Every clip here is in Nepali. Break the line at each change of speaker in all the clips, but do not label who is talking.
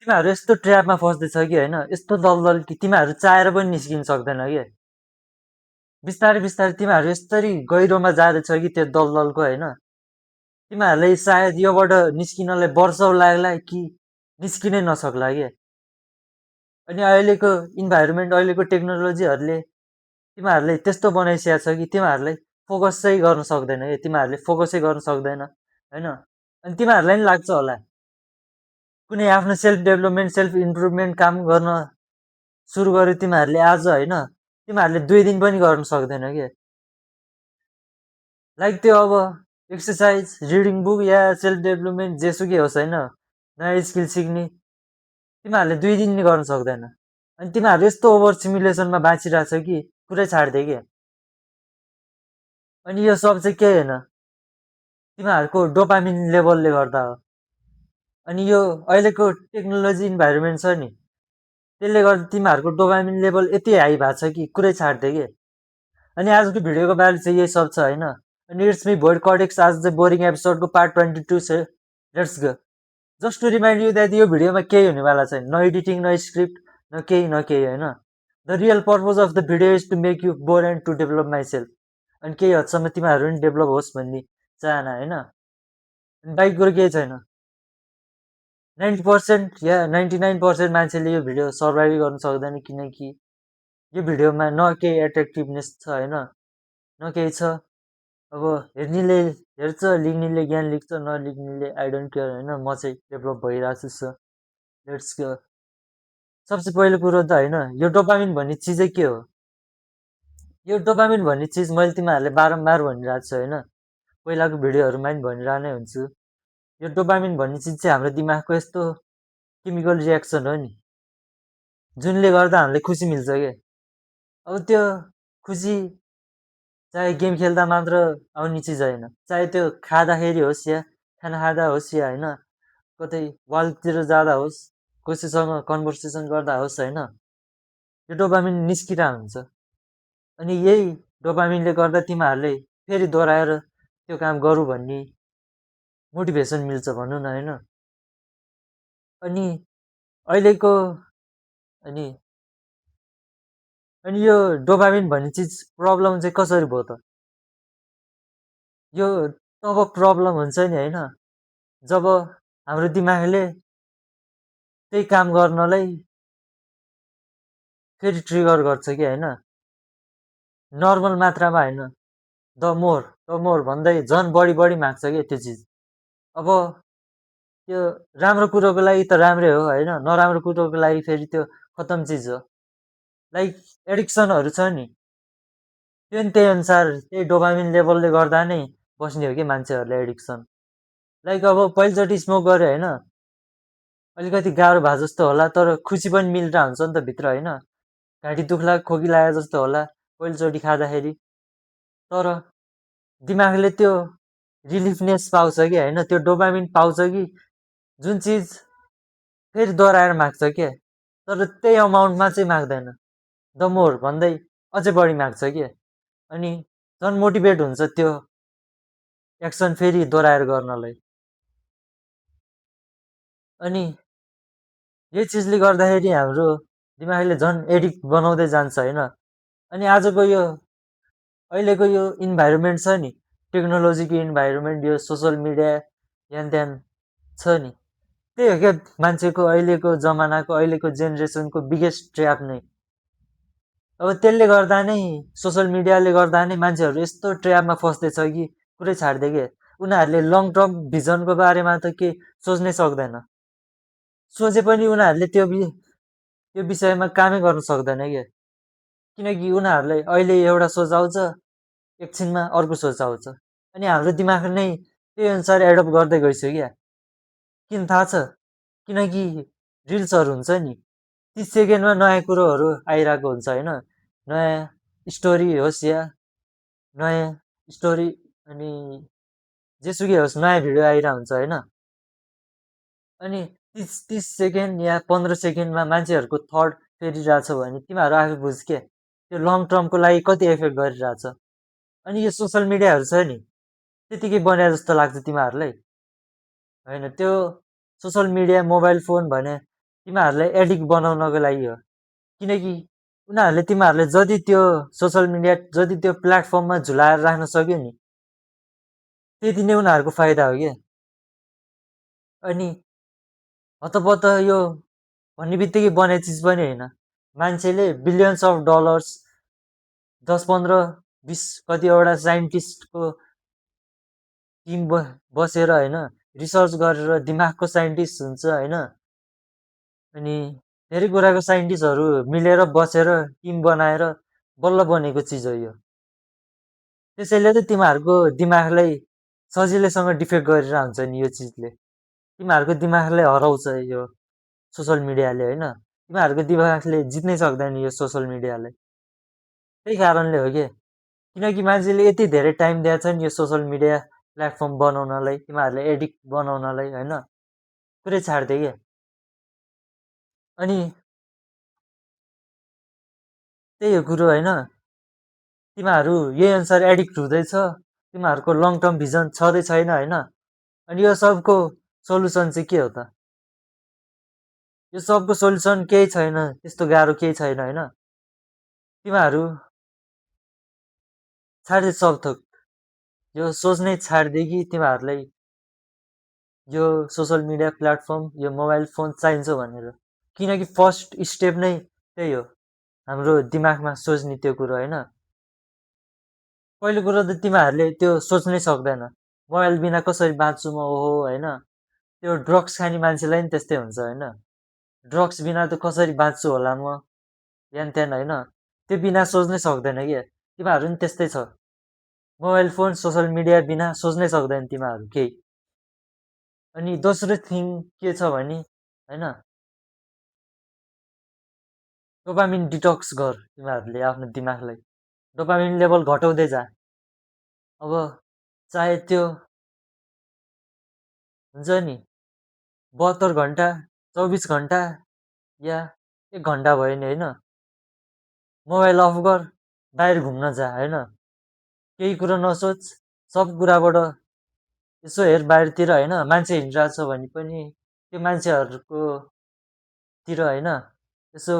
तिमीहरू यस्तो ट्र्यापमा फस्दैछ कि होइन, यस्तो दलदल कि तिमीहरू चाहेर पनि निस्किन सक्दैन कि। बिस्तारै बिस्तारै तिमीहरू यस्तरी गहिरोमा जाँदैछ कि त्यो दलदलको होइन, तिमीहरूलाई सायद योबाट निस्किनलाई वर्षौँ लाग्ला कि निस्किनै नसक्ला कि। अनि अहिलेको इन्भाइरोमेन्ट, अहिलेको टेक्नोलोजीहरूले तिमीहरूलाई त्यस्तो बनाइसकेको छ कि तिमीहरूलाई फोकसै गर्न सक्दैन कि, तिमीहरूले फोकसै गर्न सक्दैन होइन। अनि तिमीहरूलाई नि लाग्छ होला कुनै आफ्नो सेल्फ डेभलपमेन्ट, सेल्फ इम्प्रुभमेन्ट काम गर्न सुरु गर्यो तिमीहरूले आज होइन, तिमीहरूले 2 दिन पनि गर्न सक्दैन कि। लाइक त्यो अब एक्सर्साइज, रिडिङ बुक या सेल्फ डेभलपमेन्ट जेसुकै होस् होइन, नयाँ स्किल सिक्ने तिमीहरूले 2 दिन नि गर्न सक्दैन। अनि तिमीहरू यस्तो ओभर सिमुलेसनमा बाँचिरहेछ कि पुरै छाडिदिए कि। अनि यो सब चाहिँ केही होइन, तिमीहरूको डोपामिन लेभलले गर्दा हो। अनि यो अहिलेको टेक्नोलोजी इन्भाइरोमेन्ट छ नि, त्यसले गर्दा तिमीहरूको डोपामिन लेभल यति हाई भएको छ कि कुरै छाडिदिए कि। अनि आजको भिडियोको बारे चाहिँ यही सब छ होइन। अनि इट्स मी भोइड कडेक्स, आज चाहिँ बोरिङ एपिसोडको पार्ट 22 छ। Let's go. Just to remind you that यो भिडियोमा केही हुनेवाला छैन, न एडिटिङ, न स्क्रिप्ट, न केही होइन। The real purpose of the video is to make you bore and to develop myself. अनि केही हदसम्म तिमीहरू पनि डेभलप होस् भन्ने चाहना होइन। अनि बाइक कुरो केही छैन, 90% या 99% मान्छेले यो भिडियो सर्भाइभ गर्न सक्दैन, किनकि यो भिडियोमा न केही एट्र्याक्टिभनेस छ होइन, न केही छ। अब हेर्नेले हेर्छ, लिख्नेले ज्ञान लिख्छ, नलिख्नेले आई डोन्ट केयर होइन। म चाहिँ डेभलप भइरहेको छु। So let's go. सबसे पहिलो कुरो त होइन, यो डोपामिन भन्ने चिजै के हो? यो डोपामिन भन्ने चिज मैले तिमीहरूलाई बारम्बार भनिरहेको छु होइन, पहिलाको भिडियोहरूमा पनि भनिरहनै हुन्छु। यो डोपामिन भन्ने चिज चाहिँ हाम्रो दिमागको यस्तो केमिकल रियाक्सन हो नि, जुनले गर्दा हामीलाई खुसी मिल्छ क्या। अब त्यो खुसी चाहे गेम खेल्दा मात्र आउने चिज होइन, चाहे त्यो खाँदाखेरि होस् या खाना खाँदा होस् या होइन, कतै वालतिर जाँदा होस्, कसैसँग कन्भर्सेसन गर्दा होस् होइन, यो डोपामिन निस्किरहेको हुन्छ। अनि यही डोपामिनले गर्दा तिमीहरूले फेरि दोहोऱ्याएर त्यो काम गरौँ भन्ने मोटिभेसन मिल्छ भनौँ न होइन। अनि अहिलेको अनि अनि यो डोपामिन भन्ने चिज प्रब्लम चाहिँ कसरी भयो त? यो तब प्रब्लम हुन्छ नि होइन, जब हाम्रो दिमागले त्यही काम गर्नलाई फेरि ट्रिगर गर्छ कि होइन, नर्मल मात्रामा होइन, द मोर भन्दै झन् बढी बढी माग्छ कि त्यो चिज। अब त्यो राम्रो कुरोको लागि त राम्रै हो होइन, नराम्रो कुरोको लागि फेरि त्यो खतम चिज हो। लाइक एडिक्सनहरू छ नि, त्यो नि त्यही अनुसार त्यही डोपामिन लेभलले गर्दा नै बस्ने हो कि मान्छेहरूलाई एडिक्सन। लाइक अब पहिलोचोटि स्मोक गऱ्यो होइन, अलिकति गाह्रो भए जस्तो होला, तर खुसी पनि मिलिरहेको हुन्छ नि त भित्र होइन, घाँटी दुख्ला, खोकी लागेको जस्तो होला पहिलोचोटि खाँदाखेरि, तर दिमागले त्यो रिलिफनेस पाउँछ कि होइन, त्यो डोपामिन पाउँछ कि जुन चिज फेरि दोहोऱ्याएर माग्छ क्या, तर त्यही अमाउन्टमा चाहिँ माग्दैन, द मोर भन्दै अझै बढी माग्छ क्या। अनि झन् मोटिभेट हुन्छ त्यो एक्सन फेरि दोहोऱ्याएर गर्नलाई। अनि यही चिजले गर्दाखेरि हाम्रो दिमागले झन् एडिक्ट बनाउँदै जान्छ होइन। अनि आजको यो अहिलेको यो इन्भाइरोमेन्ट छ नि, टेक्नोलोजीको इन्भाइरोमेन्ट, यो सोसल मिडिया यान त्यान छ नि, त्यही हो क्या मान्छेको अहिलेको जमानाको, अहिलेको जेनेरेसनको बिगेस्ट ट्र्याप नै। अब त्यसले गर्दा नै, सोसल मिडियाले गर्दा नै मान्छेहरू यस्तो ट्र्यापमा फस्दैछ कि पुरै छाडिदिए क्या। उनीहरूले लङ टर्म भिजनको बारेमा त के सोच्नै सक्दैन, सोचे पनि उनीहरूले त्यो विषयमा कामै गर्न सक्दैन क्या। किनकि उनीहरूलाई अहिले एउटा सोच आउँछ, एकछिनमा अर्को सोच आउँछ। अनि हाम्रो दिमाग नै त्यही अनुसार एडप्ट गर्दै गइसक्यो क्या। किन थाहा छ? किनकि रिल्सहरू हुन्छ नि, 30 सेकेन्डमा नयाँ कुरोहरू आइरहेको हुन्छ होइन, नयाँ स्टोरी होस् या नयाँ स्टोरी, अनि जेसुकै होस् नयाँ भिडियो आइरहेको हुन्छ होइन। अनि 30 सेकेन्ड या 15 सेकेन्डमा मान्छेहरूको थट फेरिरहेछ भने तिमीहरू आफै बुझ के त्यो लङ टर्मको लागि कति इफेक्ट गरिरहेछ। अनि यो सोसल मिडियाहरू छ नि, त्यतिकै बने जस्तो लाग्छ तिमीहरूलाई होइन? त्यो सोसल मिडिया, मोबाइल फोन भने तिमीहरूलाई एडिक्ट बनाउनको लागि हो। किनकि उनीहरूले तिमीहरूले जति त्यो सोसल मिडिया जति त्यो प्लेटफर्ममा झुलाएर राख्न सक्यो नि त्यति नै उनीहरूको फाइदा हो क्या। अनि हतपत यो भन्ने बित्तिकै बने चिज पनि होइन। मान्छेले बिलियन्स अफ डलर्स 10 15 20 कतिवटा साइन्टिस्टको टिम बसेर होइन रिसर्च गरेर दिमागको साइन्टिस्ट हुन्छ होइन। अनि धेरै कुराको साइन्टिस्टहरू मिलेर बसेर टिम बनाएर बल्ल बनेको चिज हो यो। त्यसैले त तिमीहरूको दिमागलाई सजिलैसँग डिफेक्ट गरेर हुन्छ नि यो चिजले। तिमीहरूको दिमागलाई हराउँछ यो सोसल मिडियाले होइन। तिमीहरूको दिमागले जित्नै सक्दैन यो सोसल मिडियालाई। त्यही कारणले हो कि किनकि मान्छेले यति धेरै टाइम दिएको छ नि यो सोसल मिडिया प्लेटफर्म बनाउनलाई, तिमीहरूले एडिक्ट बनाउनलाई होइन, पुरै छाडिदियो क्या। अनि त्यही हो कुरो होइन। तिमीहरू यही अनुसार एडिक्ट हुँदैछ, तिमीहरूको लङ टर्म भिजन छँदै छैन होइन। अनि यो सबको सोल्युसन चाहिँ के हो त? यो सबको सोल्युसन केही छैन, त्यस्तो गाह्रो केही छैन होइन। तिमीहरू छाडिदिए सब थोक यो सोच्नै छाडिदिए कि तिमीहरूलाई यो सोसल मिडिया प्लेटफर्म यो मोबाइल फोन चाहिन्छ भनेर। किनकि फर्स्ट स्टेप नै त्यही हो, हाम्रो दिमागमा सोच्ने त्यो कुरो होइन। पहिलो कुरो त तिमीहरूले त्यो सोच्नै सक्दैन, मोबाइल बिना कसरी बाँच्छु म ओहो होइन। त्यो ड्रग्स खाने मान्छेलाई नि त्यस्तै हुन्छ होइन। ड्रग्स बिना त कसरी बाँच्छु होला म यान त्यान होइन, त्यो बिना सोच्नै सक्दैन क्या। तिमीहरू नि त्यस्तै छ, मोबाइल फोन सोसल मिडिया बिना सोच्नै सक्दैन तिमीहरू केही। अनि दोस्रो थिङ के छ भने होइन, डोपामिन डिटक्स गर तिमीहरूले आफ्नो दिमागलाई, डोपामिन लेभल घटाउँदै जा। अब चाहे त्यो हुन्छ नि 72 घन्टा 24 घन्टा या 1 घन्टा भयो नि होइन, मोबाइल अफ गर, बाहिर घुम्न जा होइन, केही कुरो नसोच, सब कुराबाट यसो हेर बाहिरतिर होइन, मान्छे हिँडिरहेको छ भने पनि त्यो मान्छेहरूको तिर होइन यसो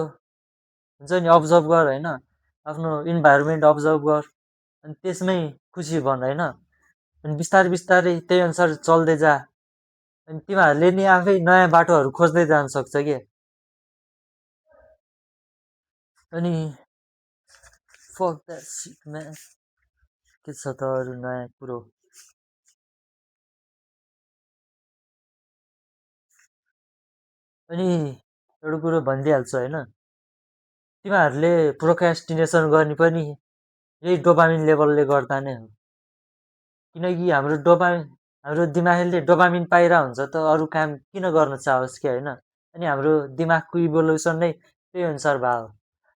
हुन्छ नि अब्जर्भ गर होइन, आफ्नो इन्भाइरोमेन्ट अब्जर्भ गर, अनि त्यसमै खुसी बन होइन। अनि बिस्तारै बिस्तारै त्यही अनुसार चल्दै जा, अनि तिमीहरूले नि आफै नयाँ बाटोहरू खोज्दै जान सक्छ के। अनि फक द्याट सिट म्यान, के छ त अरू नयाँ कुरो? अनि एउटा कुरो भनिदिइहाल्छु होइन, तिमीहरूले प्रोक्रास्टिनेसन गर्ने पनि यही डोपामिन लेभलले गर्दा नै हो। किनकि हाम्रो दिमागले डोपामिन पाइरहेको हुन्छ त अरू काम किन गर्न चाहोस् कि होइन। अनि हाम्रो दिमागको इभोल्युसन नै त्यही अनुसार भएको हो।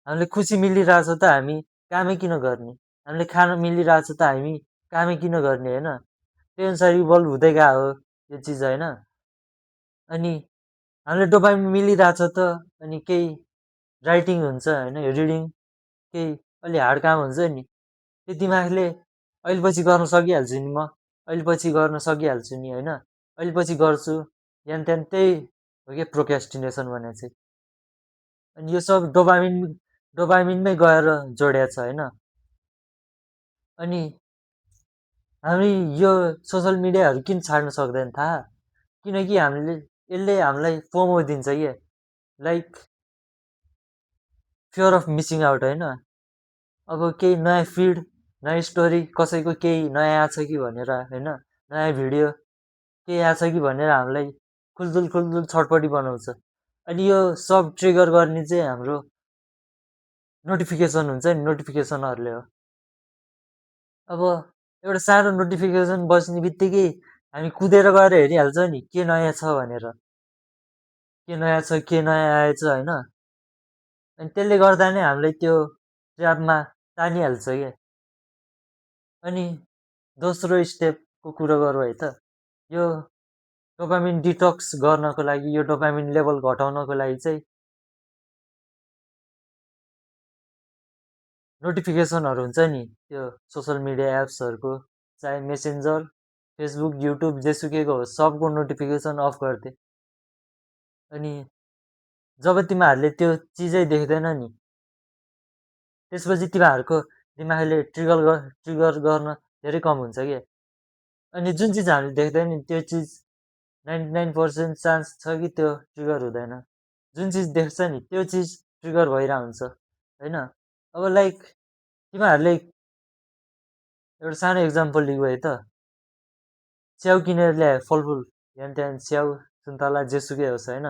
हामीले खुसी मिलिरहेछ त हामी कामै किन गर्ने, हामीले खान मिलिरहेछ त हामी कामै किन गर्ने होइन। त्यही अनुसार इभल्भ हुँदै गएको हो यो चिज होइन। अनि हामीले डोपामिन मिलिरहेछ त अनि केही राइटिङ हुन्छ होइन, रिडिङ केही अलि हार्ड काम हुन्छ नि, त्यो दिमागले अहिले पछि गर्न सकिहाल्छु नि म, अहिले पछि गर्न सकिहाल्छु नि होइन, अहिले पछि गर्छु यान त्यान, त्यही हो क्या प्रोक्रास्टिनेसन भने चाहिँ। अनि यो सब डोपामिनमै गएर जोडिया छ होइन। अनि हामी यो सोसल मिडियाहरू किन छाड्न सक्दैन थाहा? किनकि यसले हामीलाई फोमो दिन्छ कि, like fear of missing out होइन। अब केही नयाँ फिड नयाँ स्टोरी कसैको केही नयाँ आछ कि भनेर होइन, नयाँ भिडियो केही आछ कि भनेर हामीलाई खुल्दुल खुल्दुल छटपटी बनाउँछ। अनि यो सब ट्रिगर गर्ने चाहिँ हाम्रो नोटिफिकेसन हुन्छ नि, नोटिफिकेसनहरूले हो। अब एउटा सानो नोटिफिकेसन बस्ने बित्तिकै हामी कुदेर गएर हेरिहाल्छ नि के नयाँ छ भनेर, के नयाँ छ के नयाँ आएछ होइन। अनि त्यसले गर्दा नै हामीलाई त्यो ट्र्यापमा तानिहाल्छ क्या। अनि दोस्रो स्टेपको कुरो गरौँ है त, यो डोपामिन डिटक्स गर्नको लागि, यो डोपामिन लेभल घटाउनको लागि चाहिँ नोटिफिकेसनहरू हुन्छ नि त्यो सोसल मिडिया एप्सहरूको, चाहे मेसेन्जर फेसबुक युट्युब जेसुकैको होस् सबको नोटिफिकेसन अफ गरिदिए। अनि जब तिमीहरूले त्यो चिजै देख्दैन नि त्यसपछि तिमीहरूको दिमागले ट्रिगर गर्न धेरै कम हुन्छ कि अनि जुन चिज हामीले देख्दैन त्यो चिज 99% चान्स छ कि त्यो ट्रिगर हुँदैन जुन चिज देख्छ नि त्यो चिज ट्रिगर भइरहेको हुन्छ होइन अब लाइक तिमीहरूले एउटा सानो इक्जाम्पल लिएको है त च्याउ किनेर ल्यायो फलफुल यहाँ त्यहाँ च्याउ सुन्तला जेसुकै होस् होइन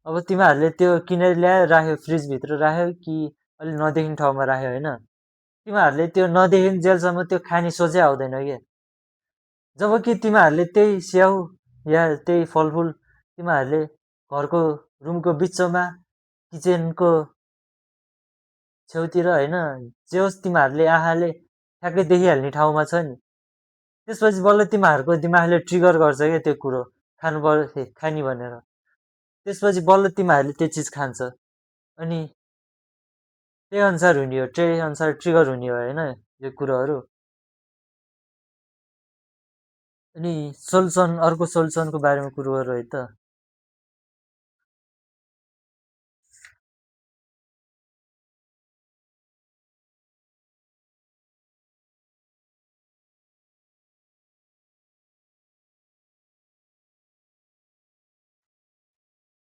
अब तिमीहरूले त्यो किनेर ल्यायो राख्यो फ्रिजभित्र राख्यो कि अलिक नदेखिने ठाउँमा राख्यो होइन तिमीहरूले त्यो नदेखिने जेलसम्म त्यो खाने सोचै आउँदैन कि जब कि तिमीहरूले त्यही स्याउ या त्यही फलफुल तिमीहरूले घरको रुमको बिचमा किचनको छेउतिर होइन जे होस् तिमीहरूले आँखाले ठ्याक्कै देखिहाल्ने ठाउँमा छ नि त्यसपछि बल्ल तिमीहरूको दिमागले ट्रिगर गर्छ क्या त्यो कुरो खानु पर्यो खाने भनेर त्यसपछि बल्ल तिमीहरूले त्यो चिज खान्छ अनि त्यही अनुसार हुने हो त्यही अनुसार ट्रिगर हुने हो होइन यो कुरोहरू अनि सोल्युसन अर्को सोल्युसनको बारेमा कुरो गरौँ है त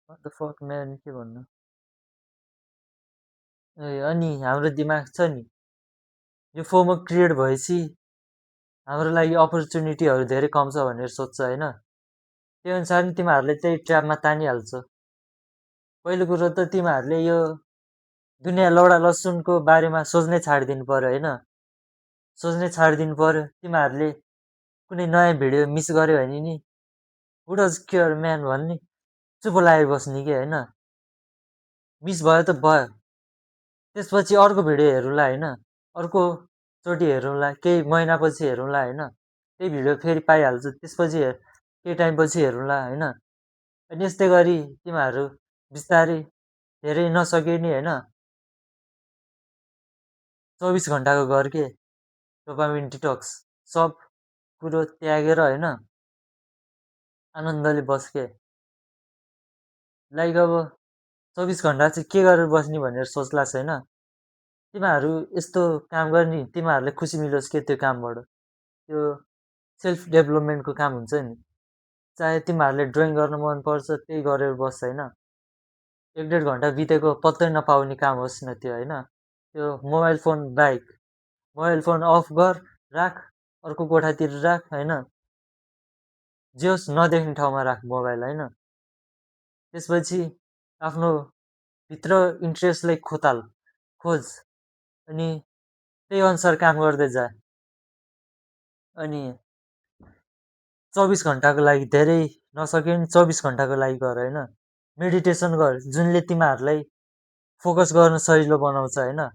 What the fuck man के भन्नु ए अनि हाम्रो दिमाग छ नि यो फोमो क्रिएट भएपछि हाम्रो लागि अपर्च्युनिटीहरू धेरै कम छ भनेर सोध्छ होइन त्यही अनुसार नि तिमीहरूले त्यही ट्र्यापमा तानिहाल्छ पहिलो कुरो त तिमीहरूले यो दुनियाँ लौडा लसुनको बारेमा सोच्नै छाडिदिनु पर्यो होइन सोच्नै छाडिदिनु पर्यो तिमीहरूले कुनै नयाँ भिडियो मिस गर्यो भने नि हु डज केयर म्यान भन्ने चुप लागेर बस्ने कि होइन मिस भयो त भयो त्यसपछि अर्को भिडियो हेरौँला होइन अर्कोचोटि हेरौँला केही महिनापछि हेरौँला होइन त्यही भिडियो फेरि पाइहाल्छु त्यसपछि केही टाइमपछि हेरौँला होइन अनि यस्तै गरी तिमीहरू बिस्तारै धेरै नसके नि होइन 24 घन्टाको गर के डोपामिन डिटक्स सब कुरो त्यागेर होइन आनन्दले बस के लाइक अब 24 घन्टा चाहिँ के गरेर बस्ने भनेर सोच्लास् होइन तिमीहरू यस्तो काम गर्ने तिमीहरूलाई खुसी मिलोस् के त्यो कामबाट त्यो सेल्फ डेभलपमेन्टको काम हुन्छ नि चाहे तिमीहरूले ड्रइङ गर्न मनपर्छ त्यही गरेर बस् होइन 1-1.5 घन्टा बितेको पत्तै नपाउने काम होस् न त्यो होइन त्यो मोबाइल फोन बाहेक मोबाइल फोन अफ गर राख अर्को कोठातिर राख होइन जे होस् नदेख्ने ठाउँमा राख मोबाइल होइन त्यसपछि आफ्नो भित्र इन्ट्रेस्टलाई खोज अनि त्यही अनुसार काम गर्दै जा अनि 24 घन्टाको लागि धेरै नसके पनि 24 घन्टाको लागि गर होइन मेडिटेसन गर जुनले तिमीहरूलाई फोकस गर्न सजिलो बनाउँछ होइन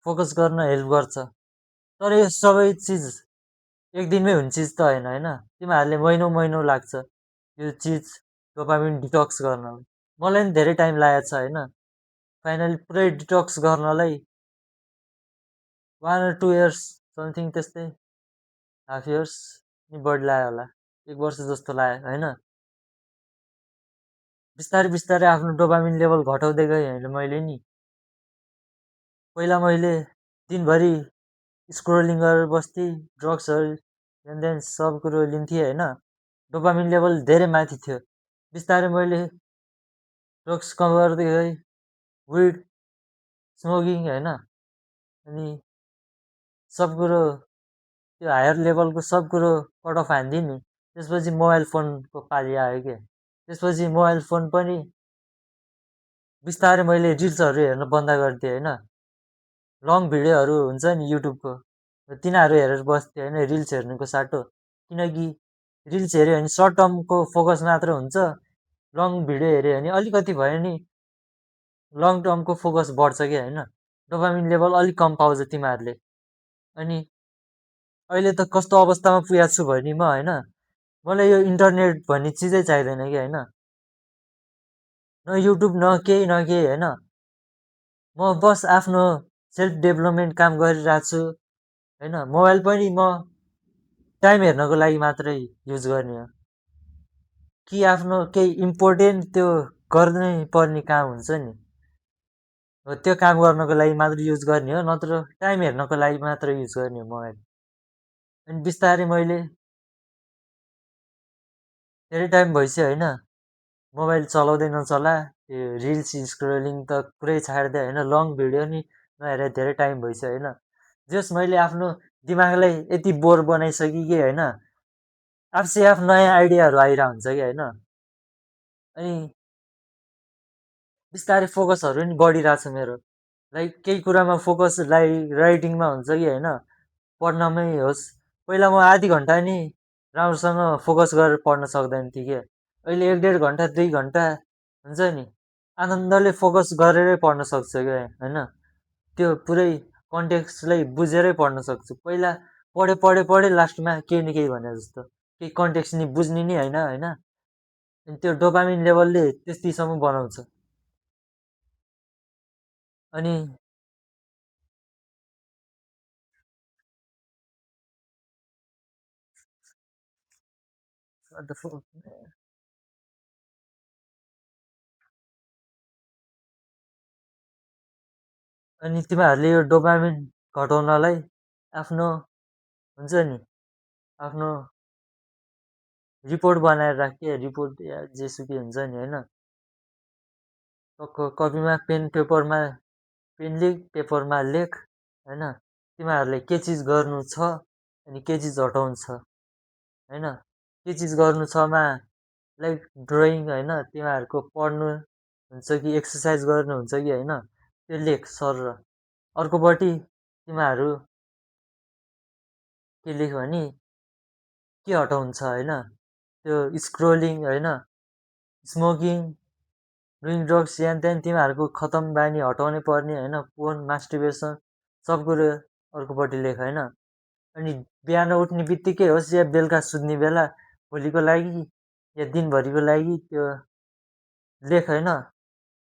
फोकस गर्न हेल्प गर्छ तर यो सबै चिज एक दिनमै हुने चिज त होइन होइन तिमीहरूले महिनौ लाग्छ यो चिज डोपामिन डिटक्स गर्नलाई मलाई पनि धेरै टाइम लागेको छ होइन फाइनली पुरै डिटक्स गर्नलाई 1 or 2 years समथिङ त्यस्तै हाफ इयर्स नि बढी लाग्यो होला 1 वर्ष जस्तो लाग्यो होइन बिस्तारै बिस्तारै आफ्नो डोपामिन लेभल घटाउँदै गएँ होइन मैले नि पहिला मैले दिनभरि स्क्रोलिङ गरेर बस्थेँ ड्रग्सहरू त्यहाँदेखि सब कुरो लिन्थेँ होइन डोपामिन लेभल धेरै माथि थियो बिस्तारै मैले ड्रग्स कम गर्दै गएँ विड स्मोकिङ होइन अनि सब कुरो त्यो हायर लेभलको सब कुरो कट अफ हान्दिएँ नि त्यसपछि मोबाइल फोनको पालि आयो क्या त्यसपछि मोबाइल फोन पनि बिस्तारै मैले रिल्सहरू हेर्न बन्द गरिदिएँ होइन लङ भिडियोहरू हुन्छ नि युट्युबको तिनीहरू हेरेर बस्थेँ होइन रिल्स हेर्नुको साटो किनकि रिल्स हेऱ्यो भने सर्ट टर्मको फोकस मात्र हुन्छ लङ भिडियो हेऱ्यो भने अलिकति भयो नि लङ टर्मको फोकस बढ्छ क्या होइन डोपामिन लेभल अलिक कम पाउँछ तिमीहरूले अनि अहिले त कस्तो अवस्थामा पुगेको छु भने म होइन मलाई यो इन्टरनेट भन्ने चिजै चाहिँदैन कि होइन न युट्युब न केही होइन म बस आफ्नो सेल्फ डेभलपमेन्ट काम गरिरहेको छु होइन मोबाइल पनि म टाइम हेर्नको लागि मात्रै युज गर्ने हो कि आफ्नो केही इम्पोर्टेन्ट त्यो गर्नै पर्ने काम हुन्छ नि, हो त्यो काम गर्नको लागि मात्र युज गर्ने हो, नत्र टाइम हेर्नको लागि मात्र युज गर्ने हो मोबाइल। अनि बिस्तारै मैले धेरै टाइम भइसक्यो होइन मोबाइल चलाउँदै नचला, त्यो रिल्स स्क्रोलिङ त पुरै छाडिदिएँ होइन, लङ भिडियो नि नहेरेर धेरै टाइम भइसक्यो होइन। जस मैले आफ्नो दिमागलाई यति बोर बनाइसकेँ कि होइन, आफसे आफ नयाँ आइडियाहरू आइरहेको हुन्छ कि होइन। अनि बिस्तारै फोकसहरू नि बढिरहेछ मेरो, लाइक केही कुरामा फोकस राइटिङमा हुन्छ कि होइन, पढ्नमै होस्। पहिला म आधी घन्टा नि राम्रोसँग फोकस गरेर पढ्न सक्दैन थिएँ कि, अहिले 1.5 घन्टा 2 घन्टा हुन्छ नि आनन्दले फोकस गरेरै पढ्न सक्छु क्या होइन। त्यो पुरै कन्टेक्स्टलाई बुझेरै पढ्न सक्छु। पहिला पढे पढे पढे लास्टमा केही न केही भने जस्तो केही कन्टेक्स्ट नि बुझ्ने नि होइन होइन। अनि त्यो डोपामिन लेभलले त्यस्तिसम्म बनाउँछ। अनि अनि तिमीहरूले यो डोपामिन घटाउनलाई आफ्नो हुन्छ नि आफ्नो रिपोर्ट बनाएर राख के, रिपोर्ट या जेसुकै हुन्छ नि होइन। कपीमा पेन लेख, पेपरमा लेख होइन। तिमीहरूले के चिज गर्नु छ अनि के चिज हटाउनु छ होइन। के चिज गर्नु छमा लाइक ड्रइङ होइन, तिमीहरूको पढ्नु हुन्छ कि एक्सर्साइज गर्नुहुन्छ कि होइन, त्यो लेख सर। र अर्कोपट्टि तिमीहरू के लेख भने के हटाउनु छ होइन, त्यो स्क्रोलिङ होइन, स्मोकिङ, डुइङ ड्रग्स, यान त्यान तिमीहरूको खतम बानी हटाउनै पर्ने होइन, पोर्न, मास्टरबेसन सब कुरो अर्कोपट्टि लेख होइन। अनि बिहान उठ्ने बित्तिकै होस् या बेलुका सुत्ने बेला भोलिको लागि या दिनभरिको लागि त्यो लेख होइन,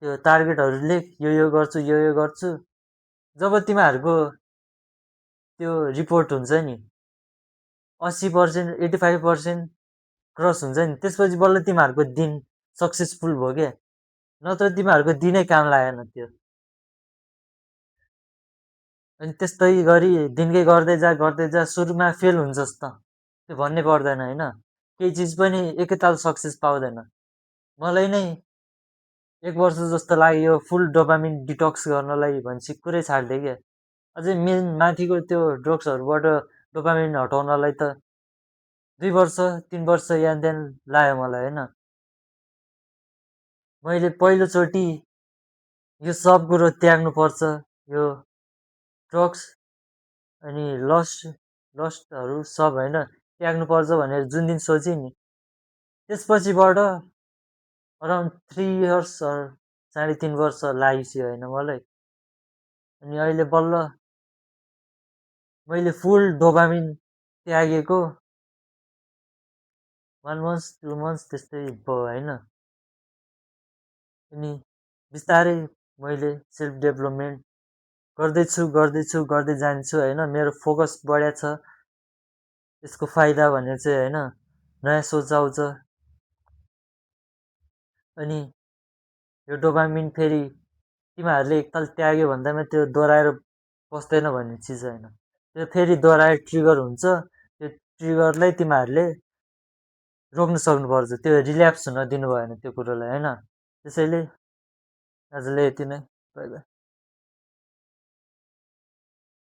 त्यो टार्गेटहरू लेख, यो गर्छु यो गर्छु। जब तिमीहरूको त्यो रिपोर्ट हुन्छ नि 80%, 85% क्रस हुन्छ नि, त्यसपछि बल्ल तिमीहरूको दिन सक्सेसफुल भयो क्या, नत्र तिमीहरूको दिनै काम लागेन त्यो। अनि त्यस्तै गरी दिनकै गर्दै जा सुरुमा फेल हुन्छस् त त्यो भन्नै पर्दैन होइन। केही चिज पनि एकैताल सक्सेस पाउँदैन। मलाई नै 1 वर्ष जस्तो लाग्यो यो फुल डोपामिन डिटक्स गर्नलाई भनेपछि कुरै छाडिदिएँ क्या। अझै मेन माथिको त्यो ड्रग्सहरूबाट डोपामिन हटाउनलाई त 2 वर्ष 3 वर्ष यान त्यान लाग्यो मलाई होइन। मैले पहिलोचोटि यो सब कुरो त्याग्नु पर्छ, यो ड्रग्स अनि लस्टहरू सब होइन त्याग्नु पर्छ भनेर जुन दिन सोचेँ नि, त्यसपछिबाट अराउन्ड 3 इयर्स 3.5 वर्ष लागिसक्यो होइन मलाई। अनि अहिले बल्ल मैले फुल डोपामिन त्यागेको 1 मन्थ 2 मन्थ त्यस्तै भयो होइन। अनि बिस्तारै मैले सेल्फ डेभलपमेन्ट गर्दै जान्छु होइन। मेरो फोकस बढ्या छ, यसको फाइदा भने चाहिँ होइन नयाँ सोच आउँछ। अनि यो डोपामिन फेरि तिमीहरूले एकताल त्याग्यो भन्दैमा त्यो दोहोऱ्याएर बस्दैन भन्ने चिज होइन, त्यो फेरि दोहोऱ्याएर ट्रिगर हुन्छ। त्यो ट्रिगरलाई तिमीहरूले रोक्न सक्नुपर्छ, त्यो रिल्याप्स हुन दिनु भएन त्यो कुरोलाई होइन। त्यसैले आजलाई यति नै, बाई बाई।